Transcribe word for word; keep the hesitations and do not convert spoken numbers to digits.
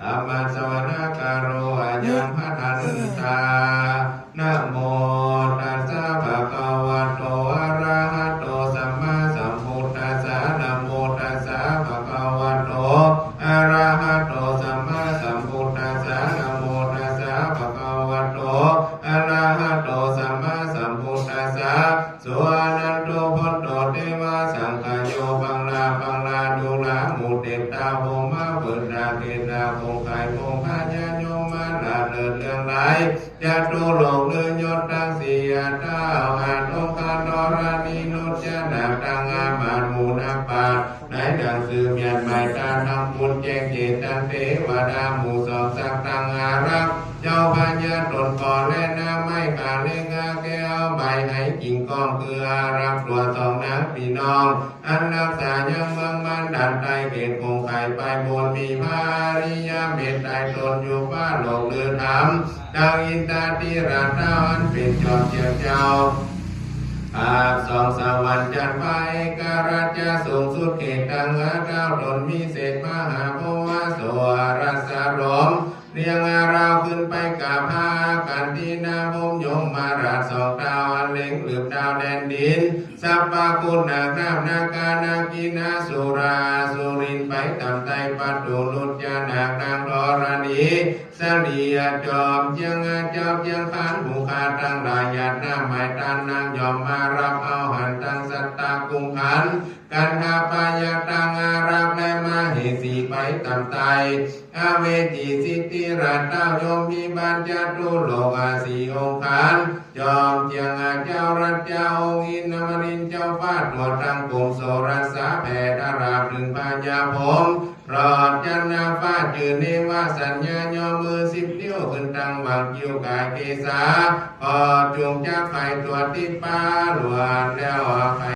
ธัมมาสวนากาโล อะยัง พะทันตา นะโมตัสสะ ภะคะวะโต อะระหะโต สัมมาสัมพุทธัสสะ นะโมตัสสะ ภะคะวะโต อะระหะโต สัมมาสัมพุทธัสสะ นะโมตัสสะ ภะคะวะโต อะระหะโต สัมมาสัมพุทธัสสะ สุวะนันโต พุทโธ เตวะสังคาโย ปังลา ปังลาดูรา หมู่เตพเต้าพรหมะ เปิดหน้าเกศหน้า คงไข่คงพญายมราช เลิศเรื่องหลาย จตุโลกเลิศยศตังสี่ อะเต้า อาตงคาธรณีนุชนาค ตังอามาตย์หมู่นักปราชญ์ ในหนังสือเมียนใหม่ ตาทำบุญแจ้งเจตน์ ตังเตวดาหมู่สองสักดิ์ ตังอารักษ์ เจ้าพญาต๋นก่อ และนางไม้ขาเล็ก อาแก้วใบไหกิ่งก้อง คืออารักษ์ตั๋วสองนางปี้น้อง อันฮักษายังเมืองมันดาใต้ เขตคงไข่ไปบน มีพระอริยเมตไตรตนอยู่ฟ้าโลกลือธรรม ดังอินทาธิราชเต้า อันเป๋นจอมเจียงเจ้า ภาคสองสวรรค์จันทร์ พระเอกราชสูงสุด เขตตังอาเต้าต๋น มีเศษมหาพรหมโสรสโรม เรียงอาเราขึ้นไปกราบพระอาคันตินาพรหม ยมมาราชสองเต้า อันเล็งลืบดาวแดนดิน สัพพะคุณนาคน้ำนาคานาคินาสุราสุรินทร์ ไปต๋ามใต้ ปัตตุลุจนาคนางธรณี สะเหลียจอมเจียง อาเจ้าเจียงคาน ผู้ข้าตังหลายหยาดน้ำไหว้ตานนาง ย่อมมาฮับเอาหั้น ตังสัตตะกุมขัน กันทะปะยัคฆ์ ตังอารักษ์และมเหสี ไปต๋ามใต้ อเวจีสิทธิราชเต้า ยมพิบาลจตุโลกอาสี่องค์คาน จอมเจียงอาเจ้ารัชเจ้าองค์อินทร์ อมรินทร์เจ้าฟ้าตั๋วตังกรม โสรสาแผ่ตราบเถิงพญาพรหม รอดจันทร์หน้าฟ้าจื้อเนวสัญญา ย่อมือสิบนิ้วขึ้นตังหว่างคิ้วก๋ายเกศา ขอจุ่งจักไข่ตั๋วติดป๊าหลวดแล้วไข่